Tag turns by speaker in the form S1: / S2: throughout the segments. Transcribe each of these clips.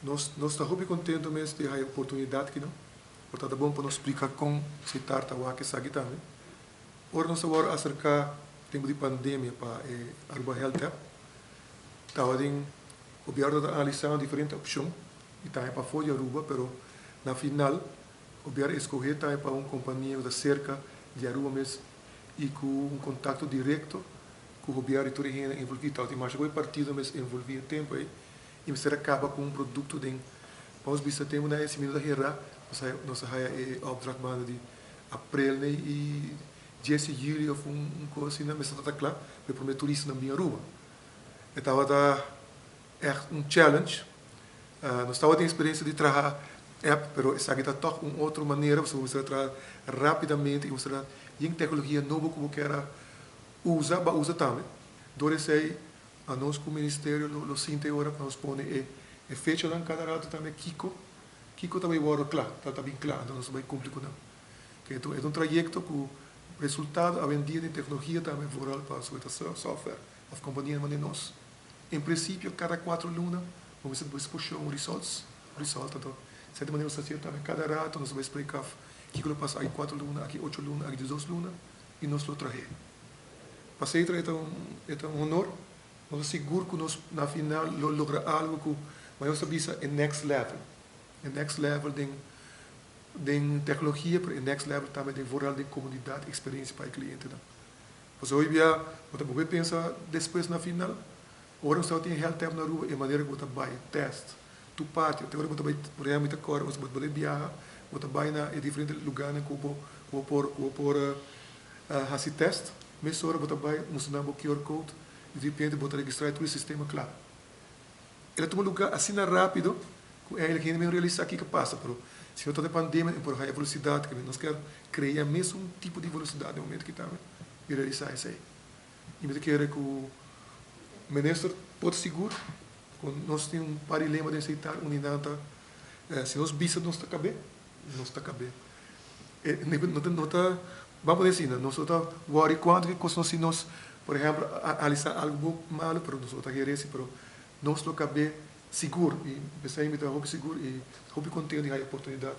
S1: Nos ta hopi contento mes di haya oportunidad aki no. Por ta ta bon pa nos splica con Setar ta wak esaki tambe. Ora nos a worde acerca tempo di pandemia pa e Aruba Health App, tabatin gobierno ta analisando diferente opcion y tambe pafo di Aruba, pero na final gobierno a escoge tambe pa un compania cu ta cerca di Aruba mes y cu un contacto directo cu gobierno y tur e hende envolvi. Tabatin masha cu e partido mes envolvi e tempo ey y mester a caba cu un producto den, vamos bisa, tempo na ese minuto a hera nos a haya e opdracht banda di april ne y 10 di juli of un cos asina mester ta cla pa e prome turistanan bin Aruba. E tabata echt un challenge. Nos tabatin experiencia di traha app, pero esaki ta toch un otro manera pasobra bo mester a traha rapidamente y mester a yen tecnologia nobo cu bo kier a usa, bo a usa tambe. Door esey anos cu ministerio lo sinta e ora pa nos pone e fechanan cada rato tambe kico kico ta bay wordo cla, ta bin cla, anto nos ta bay cumpli cu nan. E ta un trayecto cu resultado awendia den tecnologia tambe vooral pa soe ta software of compania manera nos. En principio cada 4 luna bo mester disposicion results, result, anto cierto manera nos ta haciendo tambe cada rato nos ta bay spreek af kico lo pasa aki 4 luna, aki 8 luna, aki 12 luna y nos lo trahe. Pa Cetra e ta un honor. Nos ta sigur cu nos na final lo logra algo cu nos ta bisa e next level. E next level den tecnologia, pero e next level tambe den vooral den comunidad, experiencia pa e clientenan. Pasobra hoy dia, bo ta pensa despues na final, ora nos tin health app na Aruba, e manera cu bo ta bay test, tur parti, te ora bo ta bay, por ehempel, ta core, bo ta biaha, bo ta bay na e diferente lugarnan cu bo por haci test, mesora bo ta bay, mustra bo QR code, y di repente bo ta registra tur e sistema cla. El a tuma lugar asina rapido, cu eigenlijk hende no realisa kico a pasa, pero si no ta e pandemia, por haya velocidad, cu nos kier crea mesun tipo di velocidad na momento cu ta y realisa esey. Y mi kier cu minister por sigur, cu nos tin un par di lema den Setar, unidad ta, si nos bisa nos ta cabe, nos ta cabe. No, no ta, ban bisa, nos no ta worry cuanto cu cos si nos, por ehempel, realisa algo malo, pero nos no ta kere, pero nos lo cabe sigur y pesey mi ta hopi sigur y hopi contento di haya oportunidad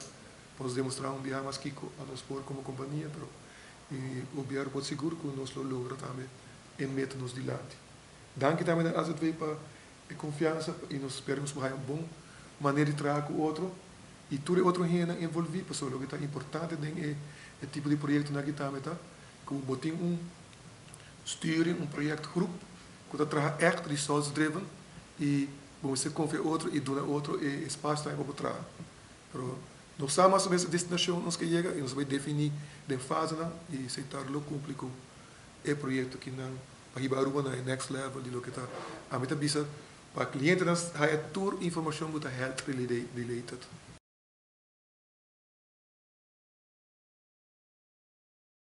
S1: pa nos demostra un biaha mas kico a nos por como compania, pero y gobierno por sigur cu nos lo logra tambe e meta nos dilanti. Danki tambe na AZV pa e confiansa y nos ta spera cu un bon manera di traha cu otro y tur otro hende envolvi, pasobra loke ta importante den e tipo di proyecto aki tambe ta cu bo tin un sturing, un projectgroep cu ta traha echt results driven y bo confia otro y duna otro e espacio tambe pa traha. Pero nos sa mas o menos e destinacion nos kier yega y nos ta bay defini den fase y Setar lo cumpli cu e proyecto akinan pa hiba Aruba na next level di loke ta. Ami ta bisa pa clientenan haya tur informacion cu ta health related.